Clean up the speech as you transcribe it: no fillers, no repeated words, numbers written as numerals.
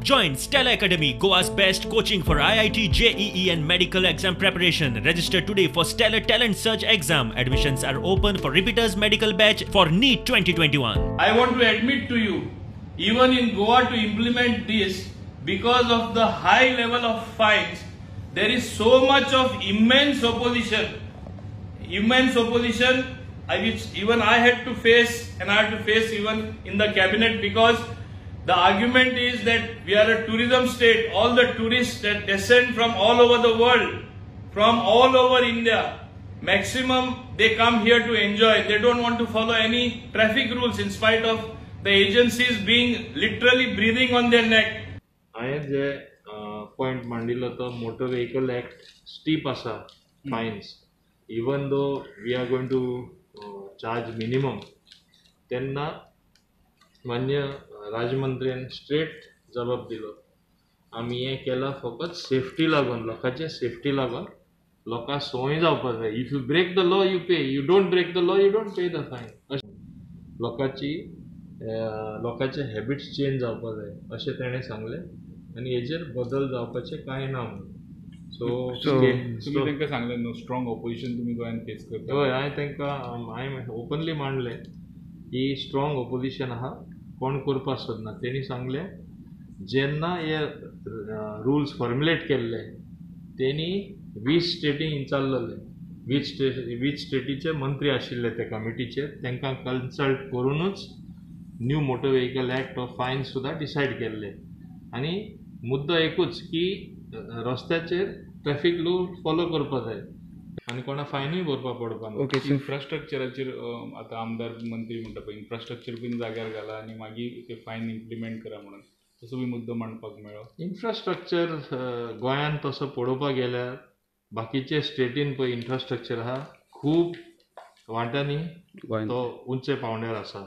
Join Stellar Academy, Goa's best coaching for IIT, JEE and medical exam preparation. Register today for Stellar Talent Search exam. Admissions are open for repeaters medical batch for NEET 2021. I want to admit to you, even in Goa to implement this, because of the high level of fines, there is so much of immense opposition. Immense opposition, which even I had to face, and I had to face even in the cabinet, because the argument is that we are a tourism state. All the tourists that descend from all over the world, from all over India, maximum they come here to enjoy. They don't want to follow any traffic rules, in spite of the agencies being literally breathing on their neck. हांवें जे point मांडिल्लो तो motor vehicle act steep आसा fines, even though we are going to charge minimum. तेन्ना मान्य राजमंत्र्यान straight जबाब दिलो, आमी हें केलां फकत सेफ्टी लागून, लोकांचे सेफ्टी लागून, लोकांक संवय जावपाक जाय. If you break the law you pay, you don't break the law you don't pay the fine. अशें लोकांची लोकांचे हॅबिट्स चेंज जावपाक जाय अशें ताणें सांगलें आनी हेजेर बदल जावपाचें कांय ना म्हणून. सो तुमी तांकां सांगलें न्हू स्ट्रॉंग ऑपोजिशन तुमी गोंयांत फेस करता? हय, हांवें तांकां हांवें ओपनली मांडलें की स्ट्रॉंग ऑपोजिशन आहा, कोण करपाक सोदना. तेणी सांगलें जेन्ना हे रुल्स फॉर्मुलेट केल्ले तेणी 20 स्टेटींक विचारलेले, 20 स्टेटीचे मंत्री आशिल्ले ते कमिटीचेर, तांकां कन्सल्ट करुनूच new motor vehicle act of fine सुद्दां डिसायड केल्ले. आनी मुद्दो एकूच की रस्त्याचेर ट्रॅफीक रूल फॉलो करपाक जाय आनी कोणा फायनूय भरपाक पडपाक ना. ओके, इन्फ्रास्ट्रक्चराचेर आतां आमदार मंत्री म्हणटा पळय, इन्फ्रास्ट्रक्चर बीन जाग्यार घाला आनी मागीर ते फायन इम्प्लिमेंट करा म्हणून, तसो बी मुद्दो मांडपाक मेळ्ळो. इन्फ्रास्ट्रक्चर गोंयांत तसो पळोवपाक गेल्यार बाकीचे स्टेटीन पळय इन्फ्रास्ट्रक्चर आहा खूब वांट्यांनी तो उंचे पावंड्यार आसा.